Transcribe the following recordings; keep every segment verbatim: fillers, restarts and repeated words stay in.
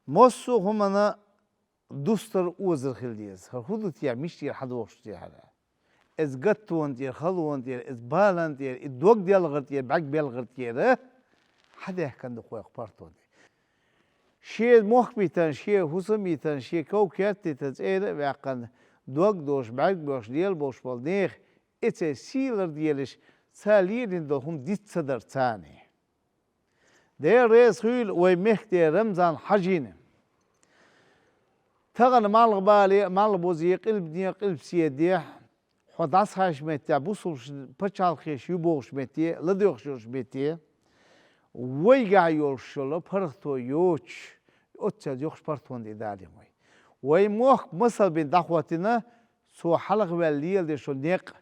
Массо а хӀуманна дустар, озар хила деза. ХӀара хӀу ду те, мишта тӀера хьадохуш те хӀара? Иза гаттон тӀера, халон тӀера, иза балан тӀера, и дог делгӀар тӀера, бӀарг белгӀар тӀера хьадаьхкина ду-кх вай укх паргӀатон тӀа. Шен мохк битина, шен хӀусам битина, шен ков керттийтина, цӀера а ваьккхина, дог долуш, бӀаьрг боьлхуш, лела болуш болу нехан, и церан сий ларделаш, цара лелийна долу хӀума диц ца дара царна. Дела реза хуьлда вай мехкан Рамзан Хьаьжина. Тахана малхбале а, малхбузе а, къилбане а, къилбаседе а, хьо дӀасахьаьжначу меттехь, бусулбанийн пачхьалкхаш ю бохучу метте, ладоьгӀуш йолчу метте, вайгахь йолуш йолу паргӀато йоцуш, оццул йоккхачу паргӀатонан тӀе далийна вай. Вай мохк масал бина дӀахӀоттийна, цо хьалхаваьлла леладеш йолу некъ,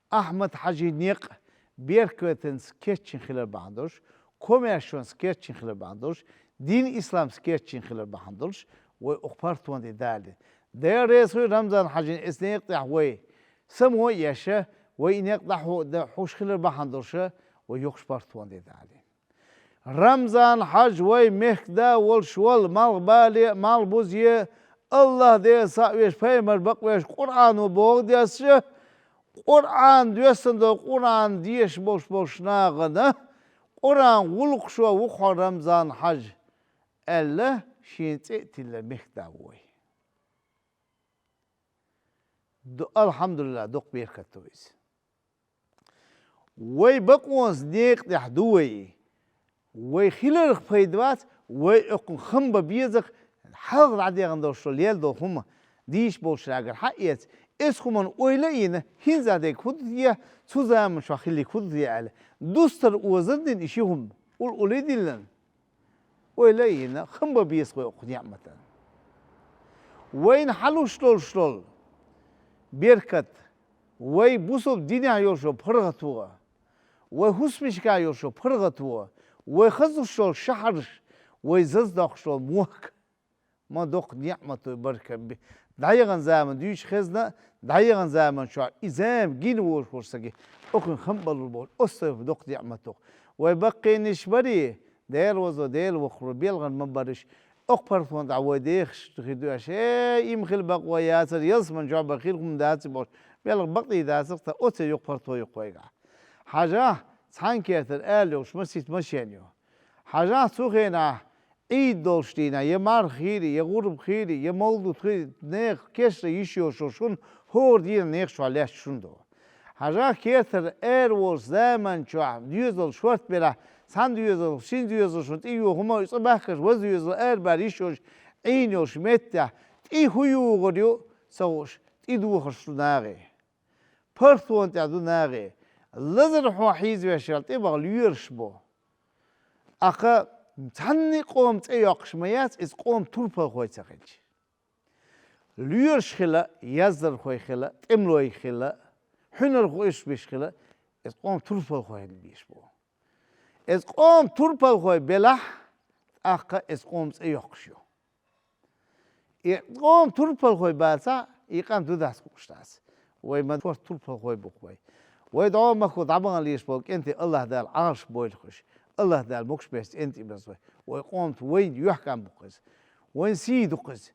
Ахьмад-Хьаьжин некъ, беркатанца кечйина хилар бахьана долуш, комаьршонца кечйина хилар бахьана долуш, дин исламца кечйина хилар бахьана долуш, вай укх паргӀатонан тӀе далийна. Дела реза хуьлда Рамзан Хьаьжина, оцу некъа тӀехь вай само а еш, вай и некъ дӀахьо-, дӀахьош хилар бахьана долуш, вай йоккхачу паргӀатонан тӀе далийна. Рамзан-Хьаьжа вай мехкан да волуш волу, малхбале а, малхбузе а, АллахӀ Делан схьа а веш, пайхамар бакъвеш, Къуръано бохург деш, Къуръан доьссина долу, Къуръан дешаш болуш болчу нахана, Къуръанан гӀуллакхаш ву-кх хьо, Рамзан-Хьаьжа, аьлла, шена цӀе а тиллина мехкан да ву вай. Ду-, АлхьамдулиллахӀ, доккха беркат ду иза. Вай бакъонца некъа тӀехь ду вай. Вай хиларх пайда бац, вай оцунах хам бан беза-кх, хьалха дӀадехна долуш лела долу хӀума дийша болчу нахера хьаэца. Оцу хӀуманна ойла а йина, хӀинца дерг хӀун ду те, цу заманчохь хилларг хӀун ду те аьлла, дустар, озар дина и ши хӀума, уллохь а диллина. Ойла а йина, хам бан беза-кх вай оцу неӀматана. Вайна хьалуш долуш долу беркат, вай бусалба динехь йолуш йолу паргӀато, вай хӀусамашкахь йолуш йолу паргӀато, вай хазлуш йолу шахьарш, вай зазадоккхуш долу мохк, ма доккха неӀмат ду, баркалла. ДӀаяхана заман дуьйцуш хезна, дӀаяхана заман чохь и зама гина волуш волу стаге, оцунах хам балур болуш, оццул доккха неӀмат ду-кх. Вай баккхийнаш барий, Дела веза, Дела воккха ву, белхар ма барий уьш. Оцу паргӀатонна тӀехь вай дехаш хир ду аьлла, э, и ма хила бакъо яцара, ялсамани чохь бен хир хӀума дац и бохуш, белхан бакъдий дацара-кх, оццул йоккха паргӀато ю-кх вайгахь. Хьажахь, цхьана кертара ала йолуш масийтта машен ю. Хьажахь, цу хенахь, Ӏийд долчу дийнахь, я марха хийла, я гӀурба хийла, я мовлуд хийла, нехан кешнаш йиш йолуш йолу шуна, хӀора дийнахь нехан чохь лаьтташ шуна ду. Хьажахь, кертара ара волчу заман чохь доьзал шортта белахь, цхьана доьзалх шина доьзалшна тӀе йоху хӀума, и цӀа баьхкинчу ваза доьзал арабара йиш йолуш Ӏийна йолчу меттехь, тӀе хӀун юхур ю ца хууш, тӀе дохуш ду нахе. ПаргӀатонна тӀехь ду нахе. Лазар хьо хьийзавеш ял тӀе баха лоьраш бу. ТӀаккха цхьанне а къоман цӀе йоккхуш ма яц, иза къоман турпалхой ца хилча. Лоьраш хила, яздархой хила, тӀемалой хила, хьуьнархой уьш беш хила, иза къоман турпалхой хила безаш бу. Иза къоман турпалхой белахь, тӀаккха иза къоман цӀе йоккхуш ю. И къоман турпалхой бацахь, и къам ду дас хууш дац. Вай ма шортта турпалхой бу-кх вай. Вай дӀо махко дӀабахана лелаш болу кӀентий АллахӀ Дала Ӏалаш бойла-кх уьш. АллахӀ Дала могуш-бесса цӀена тӀе беза вай. Вай къоман, вайн юьхькӀам бу-кх иза. Вайн сий ду-кх иза.